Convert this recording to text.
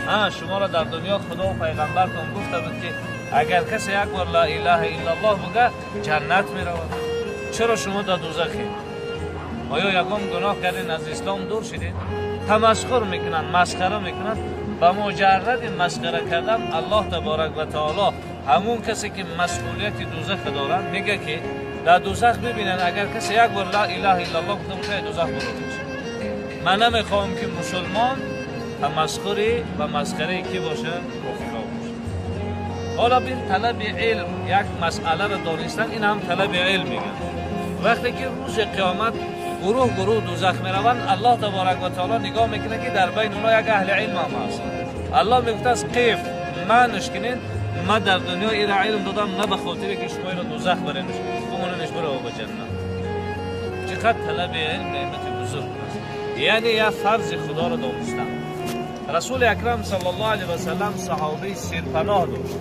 Шуморо дар дунё Худо ва пайғамбартон гуфта буд, ки агар касе як бор ла илаҳа иллаллоҳ буга, ҷаннат меравад. Чаро шумо дар дӯзахед? Оё ягон гуноҳ кардин, аз ислом дур шидед? Тамасхур мекунанд, масхара мекунанд. Ба муҷарради масхара кардан Аллоҳ таборак ва таоло ҳамун касе ки масъулияти дӯзаха дорад, мега, ки дар дӯзах бибинанд, агар касе як бор ла илаҳа иллаллоҳ гуфта бошад, дӯзах бурод мешавад. Ман намехоҳам, ки мусулмон тамасхури ва масхараи кӣ бошад, кофирҳо бошад. Ҳоло бин, талаби илм, як масъаларо донистан, ин ҳам талаби илм мегӯянд. Вақте ки рӯзи қиёмат гурӯҳ гурӯҳ дӯзах мераванд, Аллоҳ таборак ва таоло нигоҳ мекунад, ки дар байни онҳо як аҳли илм ҳам ҳаст. Аллоҳ мегуфтааст: қиф, манш кунед, ман дар дунё ира илм додам на ба хотире ки шумо иро дӯзах баренш, бимоненш, бирава ба ҷаннат. Чӣ қадр талаби илм неъмати бузург аст, яъне як фарзи Худоро донистан. Расули Акрам саллаллоҳу алайҳи васаллам саҳобаи серпаноҳ дошт.